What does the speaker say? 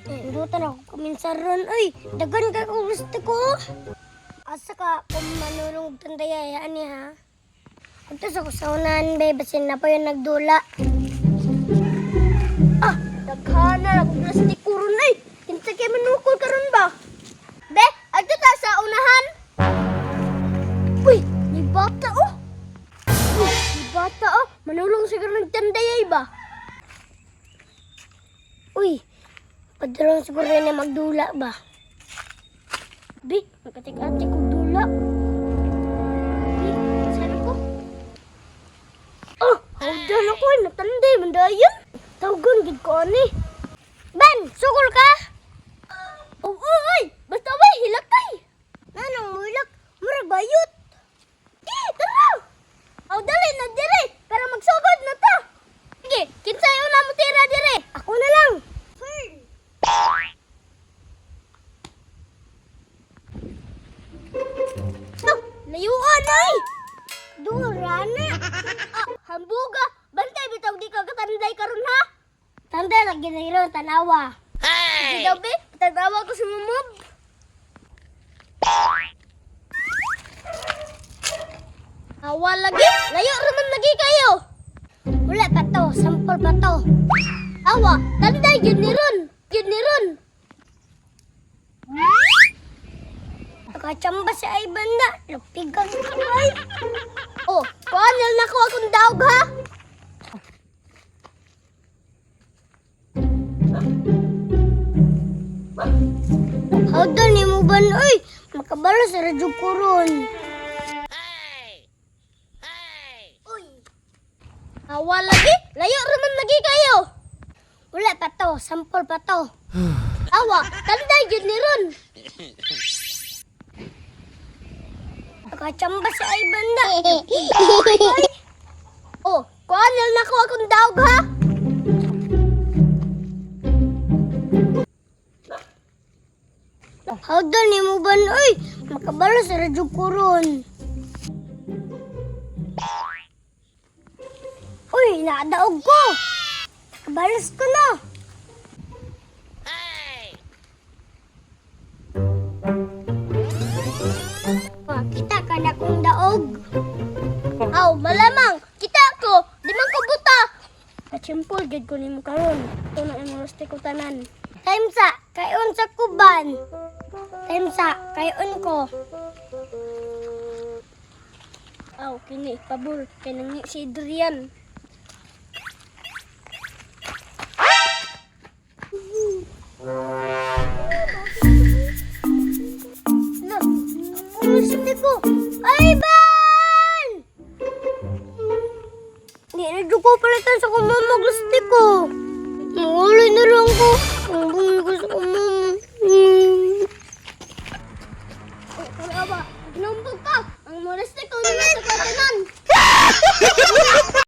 Indutan ako kaminsaron, oy. Dagan kay ko gusto ko. Asa ka kung manulong og tandaya ani ha? Adto sa kusaunan, be, basin na pa yung nagdula. Ah, daghana akong plastic kuron ay. Kinsa kay manukol karon ba? Be, adto ta sa unahan. Uy, may bata oh. Uy, may bata oh. Manulong siguro ng tandayay ba? Uy, padulong siguro na magdula ba? Bi, magkatik-atik og dula. Bi, saan ko? Oh, hawdan ako ay natanday man dayon. Tawgon gid ko ani. Ben, sukol ka? Oo, ay, basta way hilakay. Nanong mulak, murag bayot. Eh, tara! Aw, dali na dire para magsugod na ta. Sige, kinsay una mo tira dire? Ako na lang. No, layuan ay. Dura na. Ah, hambuga. Bantay bitaw di ka katanday karon ha. Tanda lagi na ron, tanawa. Sige daw be, tanawa ko sa mumob. Awa lagi, layo raman lagi kayo. Wala pa to, sampol pa to. Awa, tanday gyud ni ron. Gyud ni ron. Nakachamba si Ivan na. Lupigan ko ay. Oh, kuan na ko akong daog ha. Hawdan ni mo ban oy. Makabalo sa radyo ko ron. Uy. Awa lagi, layo raman lagi kayo. Wala pa to, sampol pa to. Awa, tanday gyud ni ron. Nakachamba si Ivan na. Oh, kuan na ko akong daog ha. Hawdan ni mo ban oy. Makabalo sa radyo ko ron. Uy, nakadaog ko. Nakabalos ko na. Kita ka na kong daog. Aw, malamang kita ko, di man ko buta. Kachimpol gyud ko nimo karon. Ito na imong rustik ko tanan. Time sa, kayon sa kuban. Time sa, kayon ko. Aw, kini pabor kay nang si Adrian. Na, gusto ko. Ay, ban! Di na dyan ko palitan sa kumama gusto ko. Maulay na lang ko. Ang bungi ko sa kumama.